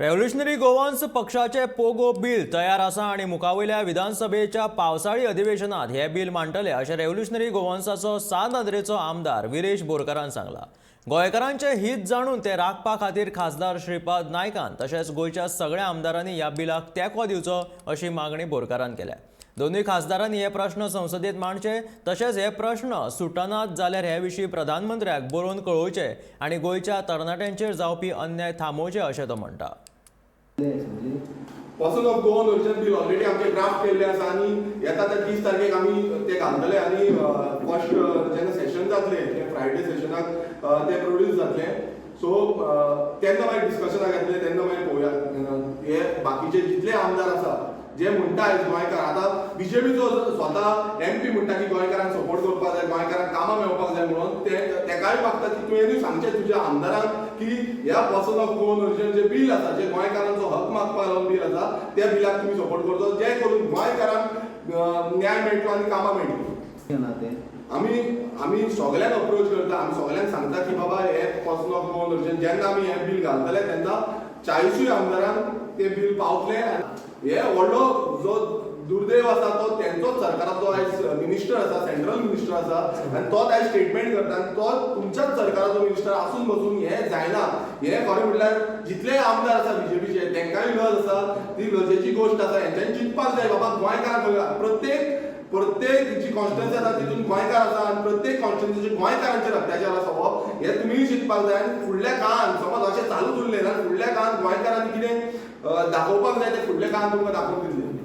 Revolutionary Goans पक्षाचे पोगो bill तयार आसा आनी मुखावयल्या विधानसभेच्या पावसाळी अधिवेशनात हे बील मांडटले अशें रेव्होल्युशनरी गोवन्साचो सांत आंद्रेचो आमदार विरेश बोरकारान सांगलां. गोंयकारांचे हीत जाणून ते राखपा खातीर खासदार श्रीपाद नायकान तशेंच गोंयच्या सगळ्या आमदारांनी ह्या बिलाक तेंको दिवचो अशी मागणी बोरकारान केल्या. दोनूय खासदारांनी हे प्रश्न संसदेत मांडचे तशेंच हे प्रश्न सुटनात जाल्यार हे विशीं प्रधानमंत्र्याक बरोवन कळोवचे आनी गोंयच्या तरणाट्यांचेर जावपी अन्याय थांबोवचे अशें तो म्हणटा. Person of Goan origin bill already आमचे ड्राफ्ट केल्ले आसा आनी येता त्या 30 तारखेक आमी ते घालतले आनी फर्स्ट जेन्ना सेशन जातले ते फ्रायडे सेशनाक ते प्रोड्यूस जातले. सो तेन्ना मागीर डिस्कशनाक येतले, तेन्ना मागीर पळोवया. हे बाकीचे जितले आमदार आसा जे म्हणटा आयज गोंयकार, आतां बीजेपीचो स्वता एमपी म्हणटा की गोंयकारांक सपोर्ट करपाक जाय, गोंयकारांक कामां मेळपाक जाय म्हणून, ते तेकाय मागता की तुवेंनूय सांगचें तुज्या आमदारांक की ह्या person of Goan origin J bill आसा, जे गोंयकारांचो हक मागपाक लागून बील आसा, त्या बिलाक तुमी सपोर्ट करचो, जे करून गोंयकारांक न्याय मेळटलो आनी कामां मेळटली. ना ते आमी सगळ्यांक अप्रोच करता, आमी सगळ्यांक सांगता की बाबा, हे पर्सन ऑफ गोवन ओरिजन जेन्ना आमी हें बील घालतले तेन्ना 40ूय आमदारांक ते बील पावतले. आनी हे व्हडलो जो दुर्दैव आसा तो तेंचोच सरकाराचो आयज मिनिस्टर आसा, सेंट्रल मिनिस्टर आसा आनी तोच आयज स्टेटमेंट करता आनी तो तुमच्याच सरकाराचो मिनिस्टर आसून बसून हें जायना. हें खरें म्हटल्यार जितले आमदार आसा बीजेपीचे तेंकांय लज आसा, ती लजेची गोश्ट आसा. हेंच्यांनी चिंतपाक जाय बाबा, गोंयकारांक प्रत्येक प्रत्येक जी कॉन्स्टिट्युएन्सी आसा तितून गोंयकार आसा आनी प्रत्येक कॉन्स्टिट्युएन्सीचे गोंयकारांचेर अत्याचार आसा हो, हे तुमीय चिंतपाक जाय. आनी फुडल्या काळान समज अशें चालूच उरलें जाल्यार फुडल्या काळान गोंयकारांनी कितें दाखोवपाक जाय तें फुडल्या काळान तुमकां दाखोवन दितले.